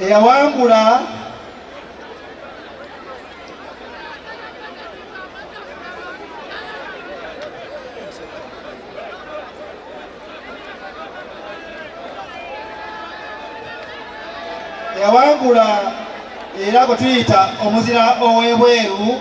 Eyawangula eyawangula era gwe tuyita omuzira ow'ebweru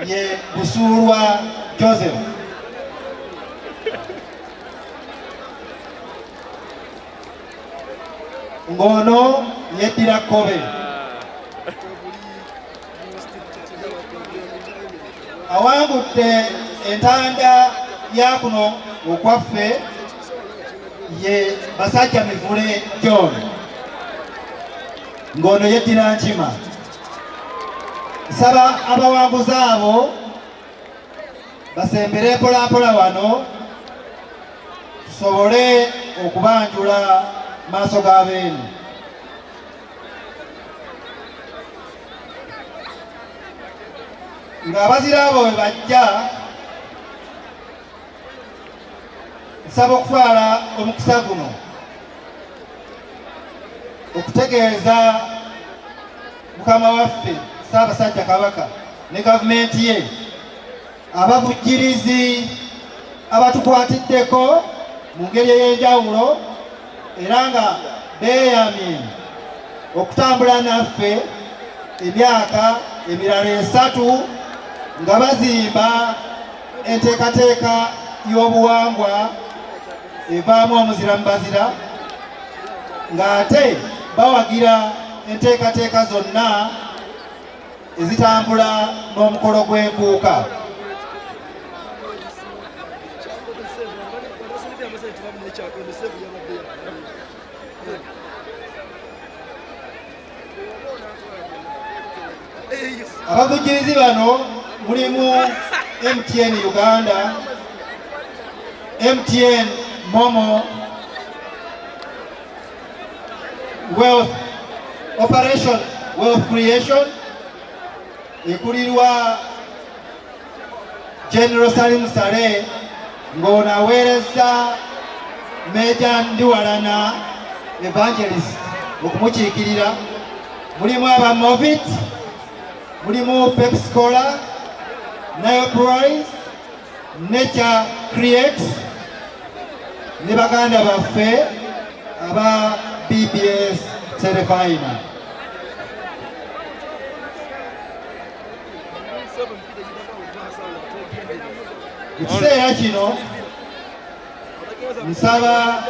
ye Busuulwa Joseph. Ng'ono yeddira Kkobe. Awangudde entanda ya kuno okwaffe ye Basajja Mivule John ng'ono yeddira Nkima. Nsaba abawanguzi abo basembere mpolampola wano tusobole okubanjula maaso ga beene. Ng'abazira abo bwe bajja, nsaba okutwala omukisa guno okutegeeza mukama waffe Ssaabasajja Kabaka ne gavumenti ye abavujjirizi abatukwatiddeko mu ngeri ey'enjawulo era nga beeyamye okutambula naffe emyaka emirala 3 nga bazimba enteekateeka y'obuwangwa evaamu omuzira mu bazira ng'ate bawagira enteekateeka zonna ezitambula n'omukolo gw'enkuuka. Abavujjirizi bano mulimu MTN Uganda, MTN Momo, Wealth Operation Wealth Creation ekulirwa General Salim Saleh ng'ono aweerezza Meja Ndiwalana Evangelist okumukiikirira. Mulimu aba Movit, mulimu Pepsi Cola, Nile Prize, Nature Create ne baganda baffe aba BBS Terefayina. Mu kiseera kino nsaba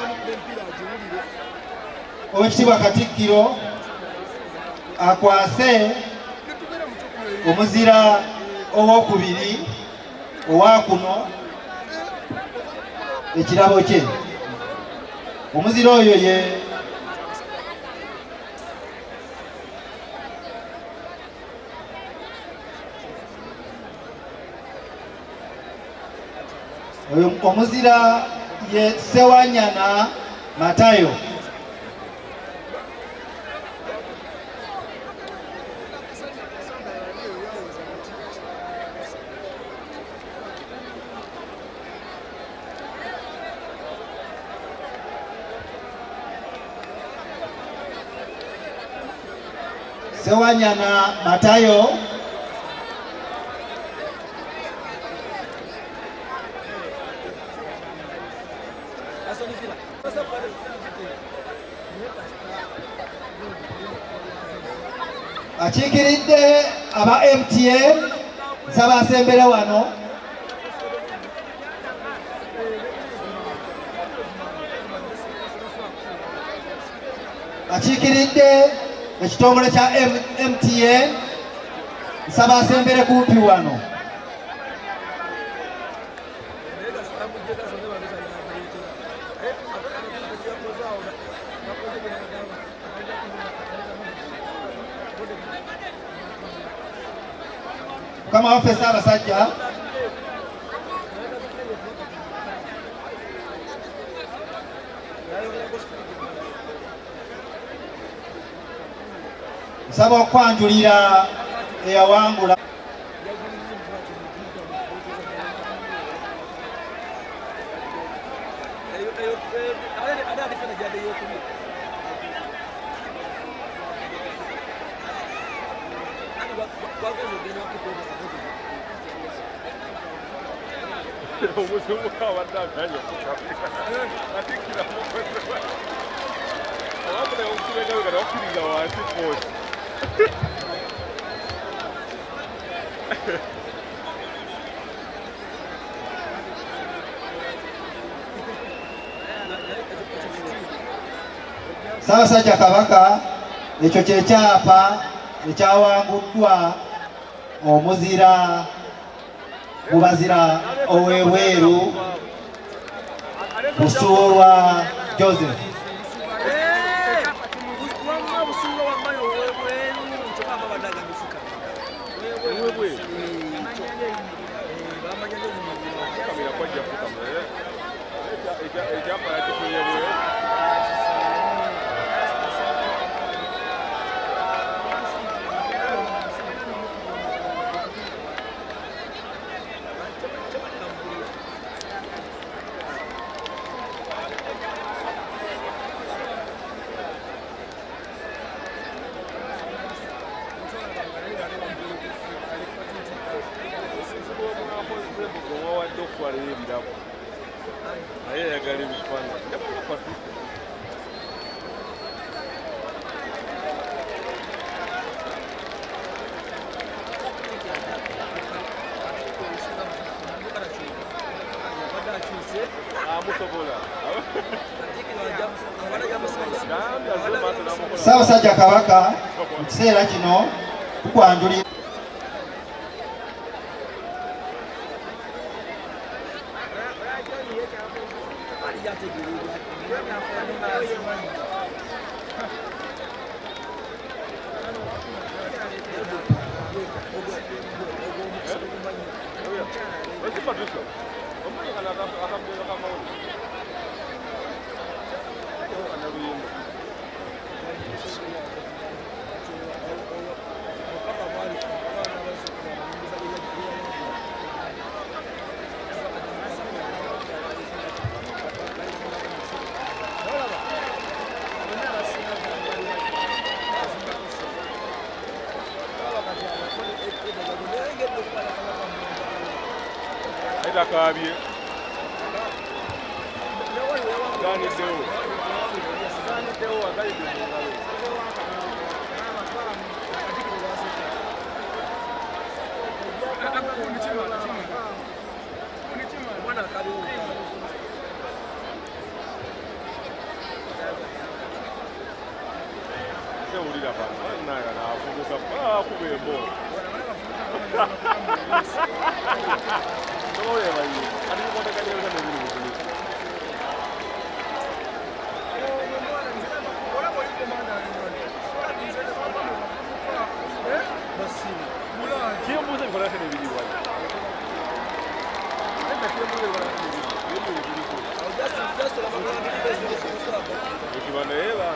Oweekitiibwa Katikkiro akwase omuzira owokubiri owakuno ekirabo kye. Omuzira oyo ye oyo omuzira ye Sewanyana Matayo. Sewanyana Matayo. Akiikiridde aba MTN, nsaba asembere wano. Akiikiridde ekitongole kya MTN, nsaba asembere kumpi wano. Mukama waffe Ssaabasajja, nsaba okwanjulira eyawangula Omuvubuka abadde aganye okukamira atikkira mukozi abamuleka okukibegabega nabakkiriza wansi foosi. Ssaabasajja Kabaka, ekyo kye kyapa ekyawanguddwa omuzira mubazira ow'ebweru Busuulwa Joseph. Ekyapa yakifunye bwe owawadde okutwalayo ebirabo naye ayagala ebifaananyi. Amusobola. Ssaabasajja Kabaka, mu kiseera kino tukwanjulira Takabye ganiddewo ganiddewo agalidde mu ngalo. Tewulira banaye naavubuka akuba emboo kyembuuza bikolako nebiriwa ekiba naye ba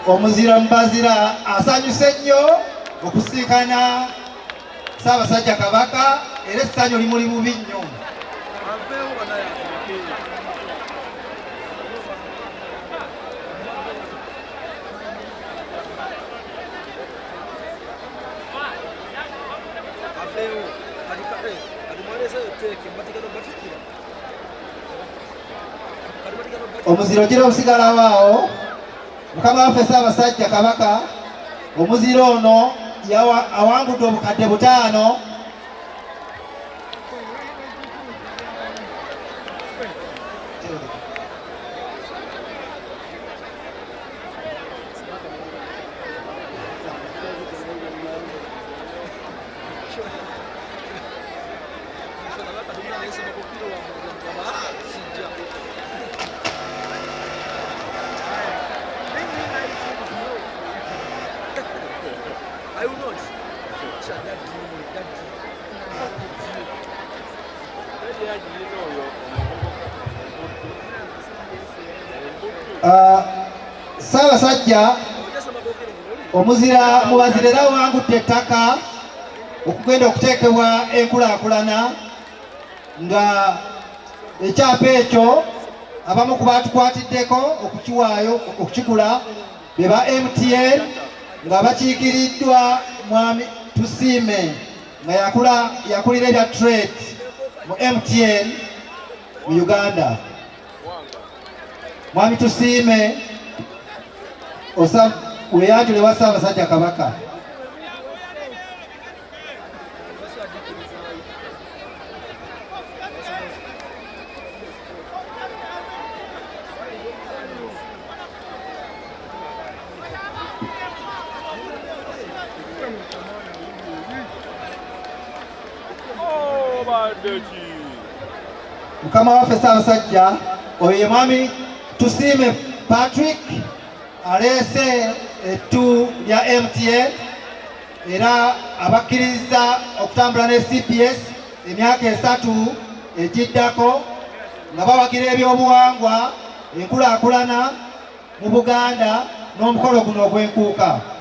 Omuzira mubazira asanyuse nnyo okusiikana Ssaabasajja Kabaka, era essanyu limuli bubi nnyo. Omuzira ogira obusigalawo awo. Mukama waffe Ssaabasajja Kabaka, omuzira ono awangudde obukadde 5. Ssaabasajja, omuzira mubazira era awangudde ettaka okugenda okuteekebwa enkulaakulana. Nga ekyapa ekyo abamu ku batukwatiddeko okukiwaayo okukigula be ba MTN nga bakiikiriddwa Mwami Tusiime nga yakulira ebya trade mu MTN mu Uganda. Mwami Tusiime, weyanjule wa Ssaabasajja Kabaka. Mukama waffe Ssaabasajja, oyo ye Mwami Tusiime Patrick aleese ettu lya MTN era abakkiriza okutambula ne CPS emyaka 3 egiddako nga bawagira ebyobuwangwa, enkulaakulana mu Buganda n'omukolo guno ogw'enkuuka.